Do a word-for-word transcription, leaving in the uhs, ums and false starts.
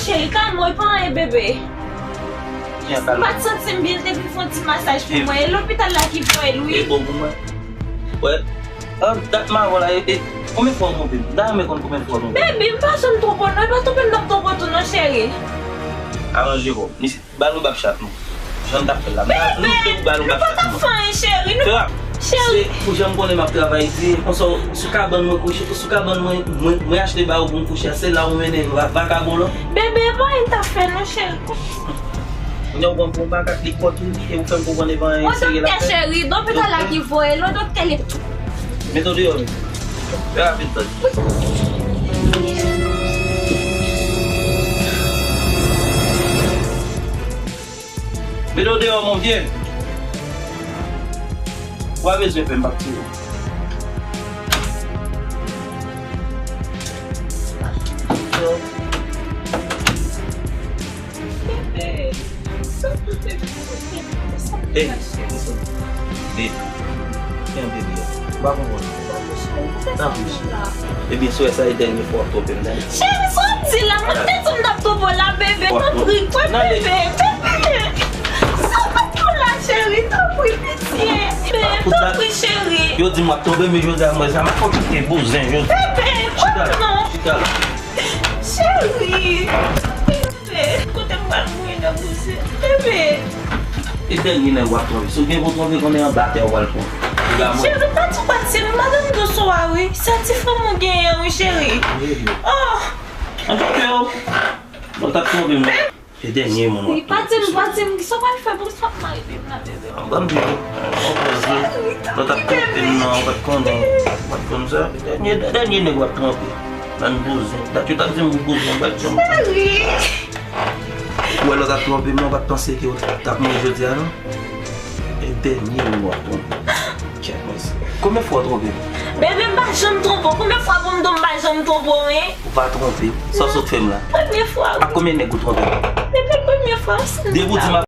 Cheri, kalme w, e pa anyen, bebe. M pa t santi m byen, l te vin fè yon ti masaj pou mwen. E lopital la ki voye l, wi. E bon pou mwen. Wè, an dat m avè w la, e, e, konbyen fwa w twonpe m? M ta renmen konn konbyen fwa w twonpe m. Bebe, m pa janm twonpe w non, e pa twonpe m n ap twonpe w tou non, cheri. Aranje kò w. Ba nou bab chat nou. Jan n t ap fè l la. M ta, nou te pou ba nou bab chat nou. Fè rap. Cheri. Se pou jan m konnen m ap travay di, konsa w sou kabann mwen kouche, sou kabann mwen, mwen, mwen achte ba ou pou m kouche a, se la ou mennen va-, vakabon lan. Bebe, e pa anyen n t ap fè non, cheri. Kounye a ou pran pou yon makak, li kòt ou li, e ou fè m konprann e pa anyen serye l ap fè. Yon doktè, cheri, doktè la ki voye l, yon doktè li. Mete w deyò, men. Fè rapid, tande. Mete w deyò, mon vye. Ou pa bezwen pè, m p ap tiye w. Ey, ey, listen. Baby, kenbe byen. M pa konprann. Tanpri, cheri. Ebyen, si w wè sa e dènye fwa w ap twonpe m, tande. Cheri, sa w ap di la? Mwen te di w m t ap twonpe w la, bebe. Tanpri, kwè bebe. Bebe. Sa w ap di la, cheri? Tanpri, pitye. Bebe, tanpri, cheri. Yo di m w ap twonpe m, men jodi a, mwen, sa m ap fè w kite bouzen, jodi. Bebe, kwè non. Chita la. Cheri. Bebe, kote m pral mouri nan bouzen? Bebe. E dènye nèg w ap twonpe. Si w gen pou twonpe, konnen anba tè w pral pran. Cheri, pa di w pa di m, madanm dous ou a, wi. Sa ti fanm ou genyen, wi, cheri. Oh. Antoukè, w t ap twonpe m. E dènye moun w ap twonpe. Pa di m, pa di m, sa w pral fè pou sa w ap mari m la, bebe? Ban m di w. Cheri, tanpri, bebe. Lè w t ap twonpe m nan, ou pa t konnen. Ou pa t konn sa. Dènye, dènye nèg w ap twonpe. Bann bouzen. Dat yo t ap di m ou bouzen, ou pa t janm twonpe. Cheri. Ou wè lè w t ap twonpe m nan, ou pa t panse ke w t ap mouri jodi a, non? E dènye moun w ap twonpe. Kèt mwen se. Konbyen fwa w twonpe m? Bebe, m pa janm twonpe w. Konbyen fwa pou m di w m pa janm twonpe w, hein? Ou pa twonpe m. Sa w sot fè m la? Premye fwa, wi. Ak konbyen nèg ou twonpe m? Bebe, premye fwa, wi. Depi w di m